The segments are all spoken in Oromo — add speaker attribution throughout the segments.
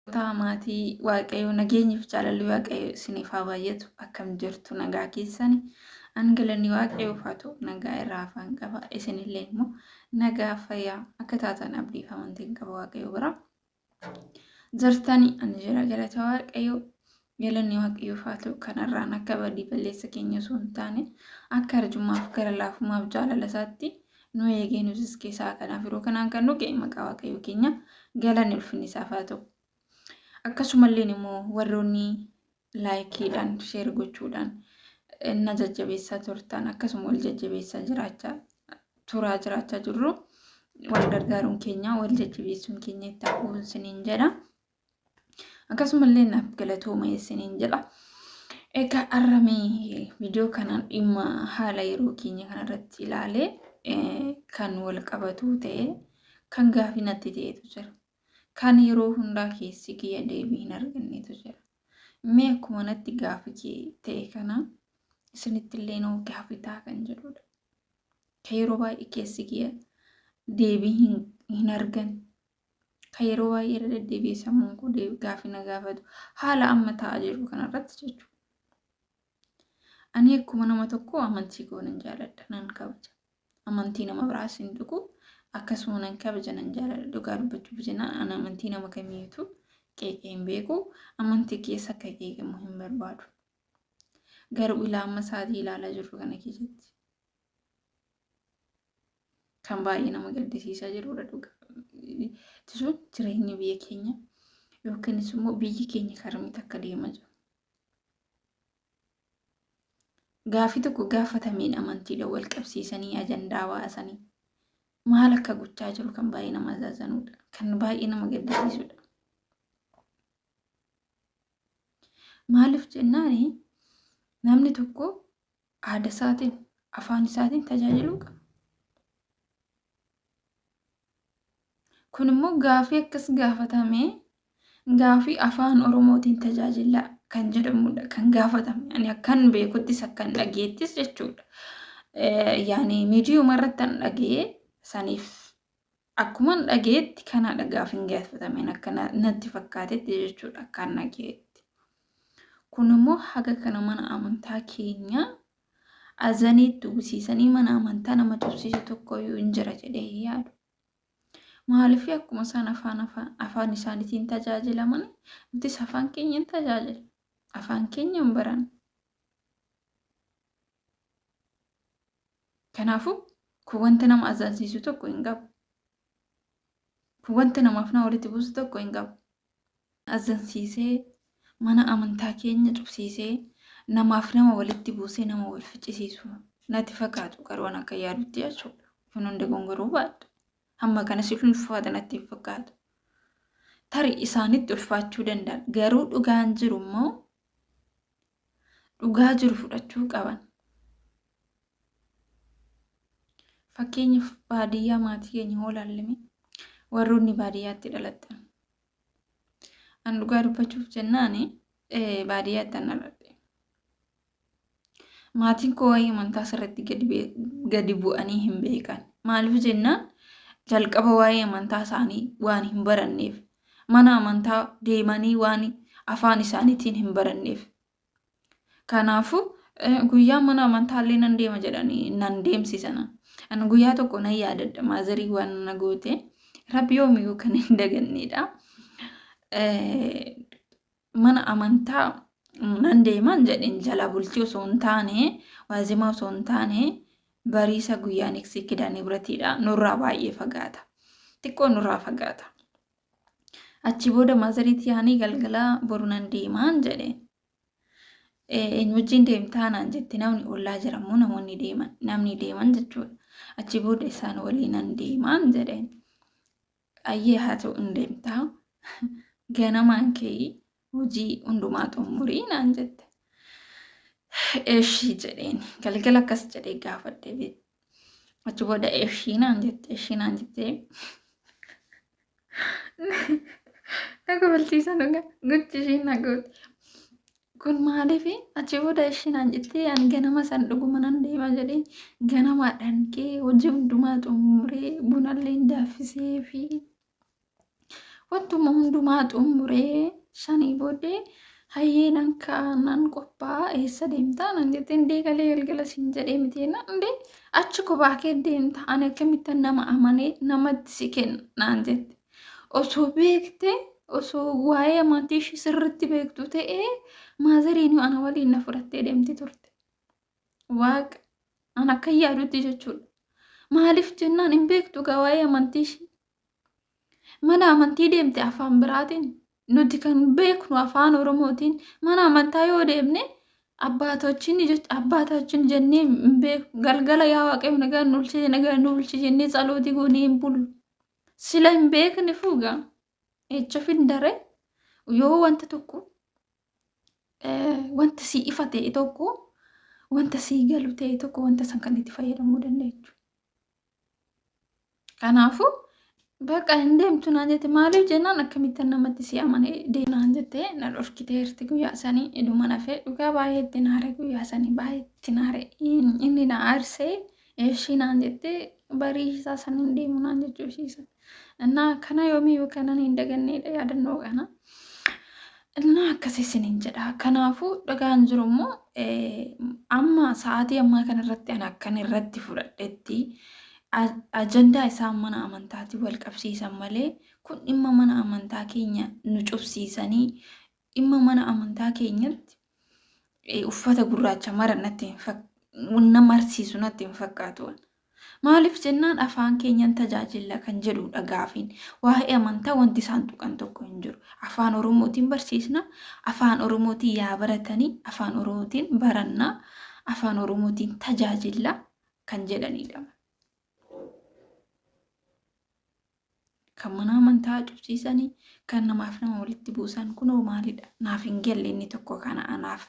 Speaker 1: Hordoftoota maatii Waaqayyoo nageenyiif jaalalli Waaqayyoo isiniif haa baay'atu. Akkam jirtu nagaa keessani? An galanni Waaqayyoof haa ta'u nagaa irraa afaan qaba. Isinillee immoo nagaa fayyaa akka taatan abdiif amantiin qaba Waaqayyoo bira. Jirtani ani jira galata Waaqayyoo. Galanni Waaqayyoof haa ta'u kanarraan akka badii balleessa keenya osoo hin taane akka arjummaaf gara laafumaaf jaalala isaatti nu eegee nu keessaa kanaaf yeroo kanaan kan nu ga'e maqaa Waaqayyoo keenya galanni ulfinni isaaf haa ta'u. Akkasumallee immoo warroonni laayikiidhaan sheer gochuudhaan na jajjabeessaa turtan akkasuma wal jajjabeessaa jiraachaa turaa jiraachaa jirru wal gargaaruun keenya wal jajjabeessuun keenya itti hafuun isiniin jedha. Akkasumallee naaf galatooma isiniin jedha. Egaa har'a mee viidiyoo kanaan dhimma haala yeroo keenya kanarratti ilaalee kan wal qabatu ta'e kan gaafii natti ta'etu jira. Kan yeroo hundaa keessi kiyya deebii hin argannetu jira. Mee akkuma natti gaafii ta'e kana isinitti illee noo gaafii ta'a kan jedhudha. Kan yeroo baay'ee keessi kiyya deebii hin arganne. Kan yeroo baay'ee irra deddeebi'ee sammuun koo gaaffii na gaafatu haala amma ta'aa jiru kanarratti jechuudha. Ani akkuma nama tokkoo amantii koo nan jaaladha, nan kabaja. Amantii nama biraas hin tuqu, akkasuma nan kabaja, nan jaaladha. Dhugaa dubbachuuf jennaan ani amantii nama kamiitu qeeqee hin beeku, amantii keessa akka qeeqamu hin barbaadu. Garuu ilaa amma sa'aatii ilaalaa jirru kana keessatti kan baay'ee nama gaddisiisaa jirudha dhugaa. Sun jireenya biyya keenya yookiinis immoo biyyi keenya karamitti akka deemaa jiru. Gaafii tokko gaafatameen amantiidhaan wal qabsiisanii ajandaa baasanii maal akka gochaa jiru kan baay'ee nama azaazanudha. Kan baay'ee nama gaddisiisudha. Maaliif jennaan namni tokko aada isaatiin, afaan isaatiin tajaajiluu qaba. Kun immoo gaafii akkas gaafatamee gaafii afaan Oromootiin tajaajila kan jedhamudha kan gaafatame. Ani akkan beekuttis akkan dhageettis jechuudha. Yaani miidiyuma irratti an dhagee saniif akkuman dhageetti kanadha gaafiin gaafatameen akka natti fakkaatetti jechuudha akkan dhageetti. Kun immoo haga kana mana amantaa keenya azaniitti uwwisiisanii mana amantaa nama cubsiisu tokkoyyuu hin jira jedhee hin yaadu. Maaliif akkuma isaan afaan afaan isaaniitiin tajaajilaman nutis afaan keenya hin tajaajila. Afaan keenya hin barannu. Kanaafuu kun wanta nama azansiisu tokko hin qabu. Kun wanta namaaf nama walitti buusu tokko hin qabu. Azansiisee mana amantaa keenya cufsiisee namaaf nama walitti buusee nama wal ficcisiisu natti fakkaatu garuu an akka yaadutti jechuudha. Kun hundi gongoruu baadha. Hamma kana si ulfaata natti hin fakkaatu. Tarii isaanitti ulfaachuu danda'a. Garuu dhugaan jiru immoo dhugaa jiru fudhachuu qaban. Fakkeenyaaf baadiyyaa maatii keenya hoo ilaallame warroonni baadiyyaatti dhalattan. An dhugaa dubbachuuf jennaan baadiyyaatti an dhaladhe. Maatiin koo waa'ee amantaa sirriitti gadi bu'anii hin beekan. Maaliif jennaan jalqaba waa'ee amantaa isaanii waan hin baranneef mana amantaa deemanii waan afaan isaaniitiin hin baranneef. Kanaafuu guyyaa mana amantaa illee nan deema jedhanii nan deemsisan. Ani guyyaa tokko nan yaadadha maazarii waan na goote rabbi yoomiyyuu kan hin dagannedha. Mana amantaa nan deeman jedheen jala bultii osoo hin taane waazimaa osoo hin taane bariisa guyyaa niksii kidaanii biratiidha nurraa baay'ee fagaata. Xiqqoo nurraa fagaata. Achi booda maazariitti yaanii galgala boru nan deemaan jedhe. Eenyu wajjin deemtaa naan jette namni ollaa jira immoo namoonni deeman namni deeman jechuudha. Achi booda isaan waliin nan deemaan jedheen. Ayyee haa ta'u hin deemtaa. Ganamaan kee hojii hundumaa xumurii naan jette. Eshii jedheen galgala akkas jedhee gaafadhe beektu. Achi booda eshii naan jette eshii naan jettee na kofalchiisa dhugaa gochi ishii na goote. Kun maaliif achi booda ishii naan jettee ani ganama san dhuguma nan deema jedhee ganamaadhaan kee hojii hundumaa xumuree bunallee daaffisee fi Wantuma hundumaa xumuree sanii booddee hayyee nan ka'a nan qophaa'a eessa deemtaa nan jette indee galee galgala siin jedhee miti jennaan indee achi kophaa kee deemta ani akkamittan nama amanee namatti si kenna naan jette. Osoo beekte osoo waa'ee amantii ishii sirriitti beektu ta'ee maazariin ana waliin na fudhattee deemti turte. Waaqa an akka yaadutti jechuudha. Maaliif jennaan hin beektu gaa waa'ee amantii ishii. Mana amantii deemte afaan biraatiin nuti kan beeknu afaan Oromootiin mana amantaa yoo deemne abbaatochin jennee hin beeknu galgala yaa waaqayyo nagaan nu bulchi nagaan nu bulchi jennee tsalootii goonee hin bullu. Sila hin beekne fuuga echa findare yoo wanta tokko wanta sii ifa ta'e tokko wanta sii galu ta'e tokko wanta san kan itti fayyadamuu dandeechu. Kanaafuu bakka hin deemtu naan jette maaliif jennaan akkamittan namatti si amane deemnaan jette na dhorkiteerti guyyaa sanii iduma nafee dhugaa baay'ee itti naare guyyaa sanii baay'ee itti naare inni na aarsee ishii naan jette barii isaa san hin deemu naan jechuu ishii san. Innaa kana yoomiyyuu kanan hin daganneedha yaadannoo kana. Innaa akkas isiniin jedha. Kanaafuu dhagaan jiru immoo amma sa'aatii ammaa kanarratti ani akkan irratti fudhadhetti ajandaa isaan mana amantaatiin wal qabsiisan malee kun dhimma mana amantaa keenya nu cubsiisanii dhimma mana amantaa keenyatti uffata gurraacha mara natti hin na marsiisu natti hin fakkaatu. Maaliif jennaan afaan keenyan tajaajilla kan jedhudha gaafiin. Waa'ee amantaa wanti isaan tuqan tokko hin jiru. Afaan Oromootiin barsiisna, afaan Oromootiin yaa baratanii, afaan Oromootiin barannaa, afaan Oromootiin tajaajilla kan jedhanidha. Kan mana amantaa cubsiisanii, kan namaaf nama walitti buusan kunoo maalidha? Naaf hin galle inni tokko kana anaaf.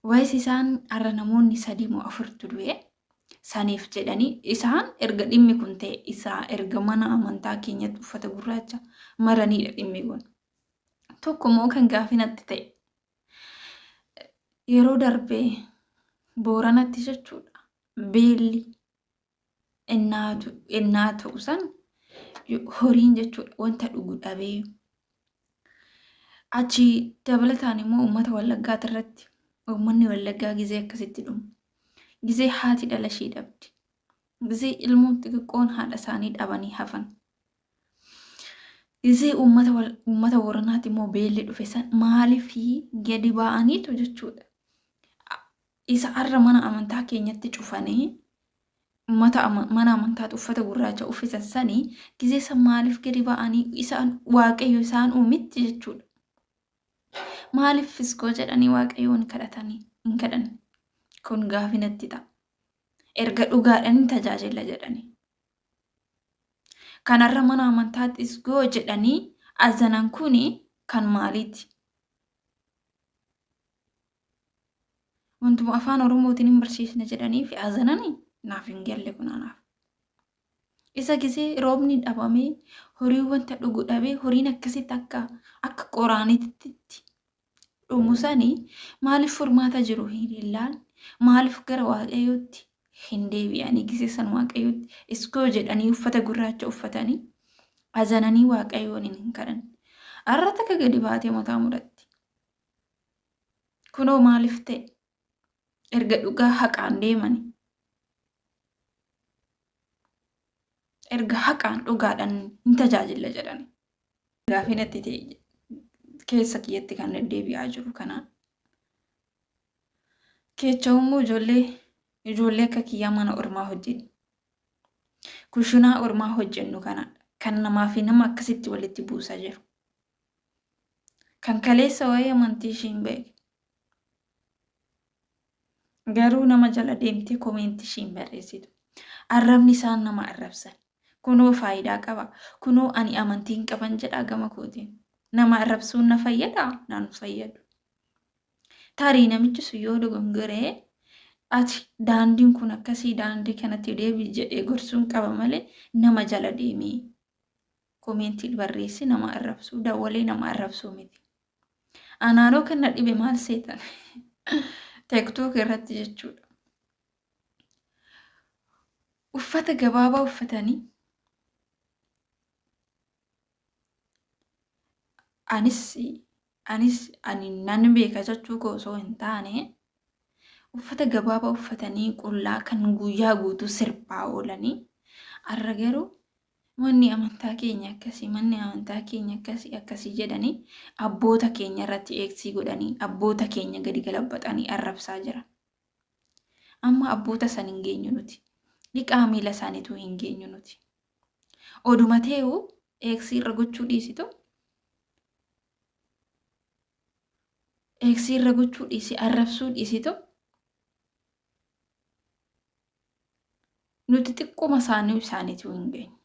Speaker 1: Wayis isaan har'a namoonni sadii moo afurtu du'e saniif jedhanii isaan erga dhimmi kun ta'e isaa erga mana amantaa keenyatti uffata gurraacha maraniidha dhimmi kun. Tokko immoo kan gaafii natti ta'e yeroo darbee Booranatti jechuudha beelli ennaa ta'u san horiin jechuudha wanta dhugu dhabee achi dabalataan immoo uummata Wallaggaati irratti uummanni Wallaggaa gizee akkasitti dhumu gizee haati dhala ishii dhabdi gizee ilmoon xixiqqoon haadha isaanii dhabanii hafan gizee uummata Booranaati immoo beelli dhufe san maaliifii gadi ba'aniitu jechuudha isa har'a mana amantaa keenyatti cufanii ummata mana amantaatti uffata gurraacha uffisan sanii gizee san maaliif gadi ba'anii isaan waaqayyo isaan uumitti jechuudha. Maaliif fiskoo jedhanii waaqayyoon kadhatanii hin kadhanne? Kun gaafi natti ta'a. Erga dhugaadhaan hin tajaajilla jedhanii. Kanarra mana amantaatti isgoo jedhanii azanan kuni kan maaliiti? Wantuma afaan Oromootiin hin barsiisna jedhanii fi azanani naaf hin galle kun anaaf. Isa gisee roobni dhabamee horii wanta dhugu dhabee horiin akkasitti akka akka qoraanitti dhumu sanii maaliif furmaata jiru hin ilaalle maaliif gara waaqayyootti hin deebi'anii gisee san waaqayyootti iskoo jedhanii uffata gurraacha uffatanii azananii waaqayyoon hin kadhanne. Har'a takka gadi baatee mataa mudatti. Kunoo maaliif ta'e? Erga dhugaa haqaan deemani. Erga haqaan dhugaadhaan hin tajaajilla jedhani. Gaafii natti ta'e keessa kiyyatti kan deddeebi'aa jiru kana. Keecha'ummoo ijoollee ijoollee akka kiyyaa mana ormaa hojjennu. Kushinaa ormaa hojjennu kana kan namaa fi nama akkasitti walitti buusaa jiru. Kan kaleessa waa'ee amantii ishii hin beekne. Garuu nama jala deemtee komeentii ishii hin barreessitu. Arrabni isaan nama arrabsan. Kunoo faayidaa qaba. Kunoo ani amantii hin qaban jedhaa gama kootiin. Nama arrabsuun na fayyadaa? Naan fayyadu. Tarii namichi sun yoo dogongoree ati daandiin kun akkasii daandii kanatti deebi'i jedhee gorsuun qaba malee nama jala deemee komeentii barreessi nama arrabsuu dawwalee nama arrabsuu miti. Anaanoo kan na dhibe maal seetan? Tektook irratti jechuudha. Uffata gabaabaa uffatanii Anis anis ani nan beeka jechuu koo osoo hin taane, uffata gabaabaa uffatanii qullaa kan guyyaa guutuu sirbaa oolanii har'a garuu manni amantaa keenya akkasii, manni amantaa keenya akkasii akkasii jedhanii abboota keenya irratti eegsii godhanii abboota keenya gadi galabbaxanii arrabsaa jiran. Amma abboota san hin geenyu nuti. Dhiqaa miila isaaniituu hin geenyu nuti. Oduma ta'eewu eegsii irra gochuu dhiisitu, eegsii irra gochuu dhiisi, arrabsuu dhiisitu, nuti xiqquma isaanii isaaniituu hin geenyu.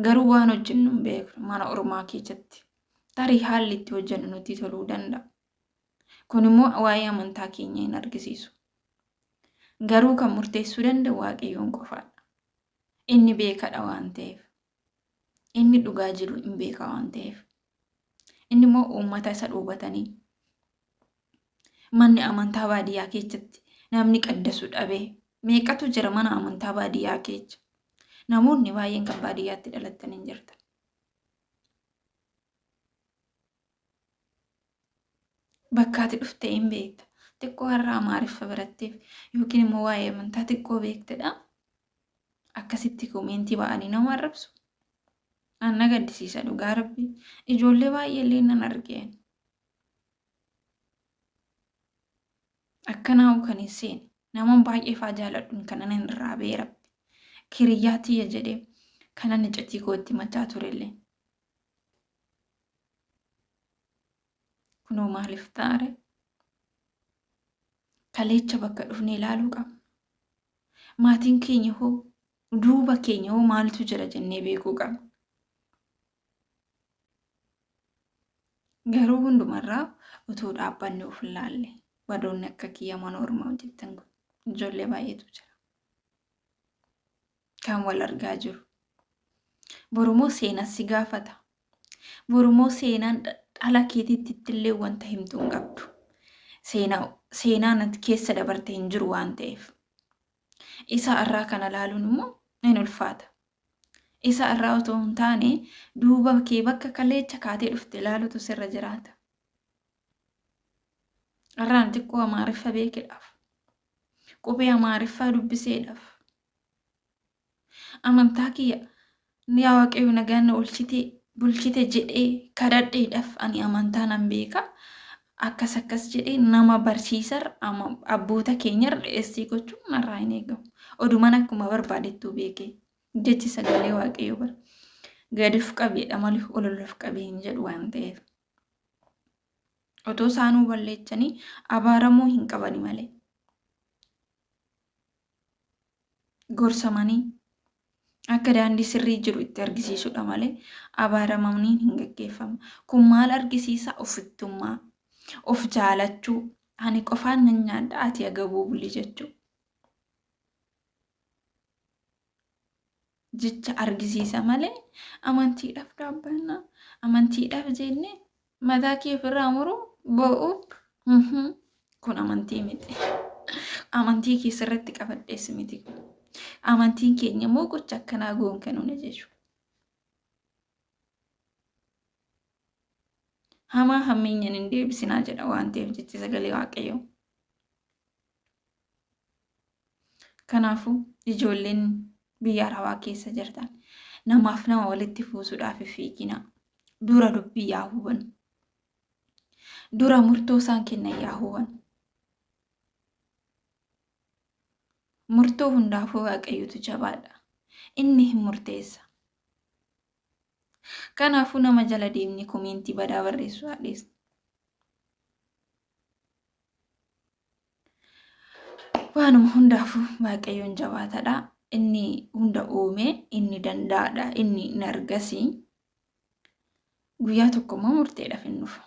Speaker 1: Garuu waan hojjennu hin beeknu mana ormaa keessatti. Tarii haalli itti hojjennu nutti toluu danda'a. Kun immoo waa'ee amantaa keenya hin argisiisu. Garuu kan murteessuu danda'u Waaqayyoon qofaadha. Inni beekadha waan ta'eef. Inni dhugaa jiru hin beeka waan ta'eef. Inni immoo uummata isa dhuubatanii manni amantaa baadiyyaa keessatti namni qaddasu dhabee meeqatu jira mana amantaa baadiyyaa keessa. Namoonni baay'een kan baadiyyaatti dhalattan hin jirtan. Bakka ati dhufte hin beekta. Xiqqoo har'a Amaariffa baratteef yookiin immoo waa'ee amantaa xiqqoo beektedha. Akkasitti komeentii ba'anii nama arrabsu. An na gaddisiisa dhugaa rabbi. Ijoollee baay'ee illee nan argeen. Akkanaa'u kan hin seene. Naman baay'ee faa jaaladhuun kanan hin irraa ba'ee rabbi. Kiriyyaa tiyya jedhee kanan iccitii koo itti machaa turellee. Kunoo maaliif taare? Kaleecha bakka dhufnee ilaaluu qabna. Maatiin keenya hoo, duuba keenya hoo maaltu jira jennee beekuu qabna. Garuu hundumarraa utuu dhaabbanni of hin laalle warroonni akka kiyya mana ormaa hojjettan kun ijoollee baay'eetu jira. Kan wal argaa jiru. Borumoo seenaan si gaafata. Borumoo seenaan dhala keetiitti illee wanta himtu hin qabdu. Seenaan ati keessa dabarte hin jiru waan ta'eef. Isa irraa kana laaluun immoo hin ulfaata. Isa irraa otoo hin taane duuba kee bakka kaleecha kaatee dhufte ilaalutu sirra jiraata. Irraan xiqqoo Amaariffa beekedhaaf. Qubee Amaariffaa dubbiseedhaaf. Amantaa kiyya yaa Waaqayyo nagaan na oolchite bulchite jedhee kadhadheedhaaf ani amantaa nan beeka. Akkas akkas jedhee nama barsiisar abboota keenyarra dhiyeessii gochuun narraa hin eegamu. Oduman akkuma barbaadettuu beekee jechi sagalee Waaqayyoo bara gadi of qabeedha malee ol ol of qabee hin jedhu waan ta'eef. Otoo isaanuu balleechanii abaaramuu hin qabani malee. Gorsamanii akka daandii sirrii jiru itti argisiisudha malee abaaramanii hin gaggeeffamu. Kun maal argisiisa? Ofittummaa, of jaalachuu, ani qofaan nan nyaadha ati agabuu buli jechuu. Jecha argisiisa malee amantiidhaaf dhaabbannaa, amantiidhaaf jennee mataa kee ofirraa muruu, boo'uu, kun amantii miti. Amantii kee sirriitti qabadhees miti. Amantiin keenya immoo gocha akkanaa goonka nuun ajaju. Hamaa hammeenyaan hin deebisinaa jedha waan ta'eef jechi sagalee Waaqayyoo. Kanaafuu ijoolleen biyya Arabaa keessa jirtan namaaf nama walitti fuusuudhaaf hin fiiginaa. Dura dubbii yaa hubannu. Dura murtoo isaan kennan yaa hubannu. Murtoo hundaafuu Waaqayyotu jabaadha. Inni hin murteessa. Kanaafuu nama jala deemnee komeentii badaa barreessuu haa dhiisnu. Waanuma hundaafuu Waaqayyoon jabaatadha. Inni hunda uume, inni danda'aadha, inni hin argasi. Guyyaa tokko immoo murteedhaaf hin dhufa.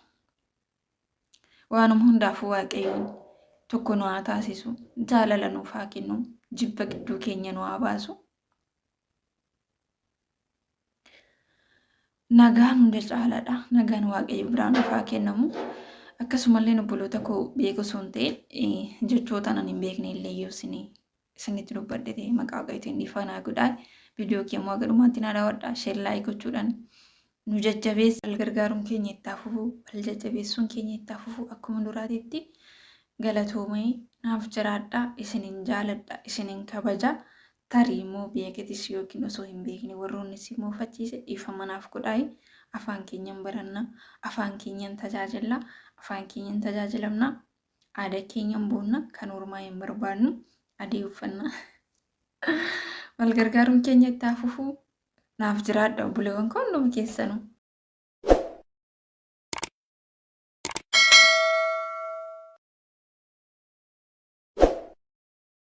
Speaker 1: Waanuma hundaafuu Waaqayyoon tokko nu haa taasisu, jaalala nuuf haa kennu, jibba gidduu keenya nu haa baasu. Nagaan hunda caalaadha. Nagaan Waaqayyo biraa nuuf haa kennamu. Akkasumallee obboloota koo beeku osoo hin ta'in jechoota nan hin beekne illee yoo isin isinitti dubbadhe ta'e maqaa Waaqayyootiin dhiifama naa godhaa. Viidiyoo kee immoo haga dhumaatti naa daawwadhaa. Sheer laayik gochuudhaan Nu jajjabeessa. Wal gargaaruun keenya itti haa fufu, wal jajjabeessuun keenya itti haa fufu akkuma duraatitti. Galatoomee naaf jiraadha, isinin jaaladha, isinin kabaja. Tarii immoo beeketis yookiin osoo hin beekne warroonni si muufachiise dhiifama naaf godhaayi. Afaan keenyan baranna, afaan keenyan tajaajilla, afaan keenyan tajaajilamna, aadaa keenyan boonna, kan ormaa hin barbaannu, adii uffanna. Wal gargaaruun keenya itti haa fufu. Naaf jiraadha obboleewwan koo hunduma keessanuu.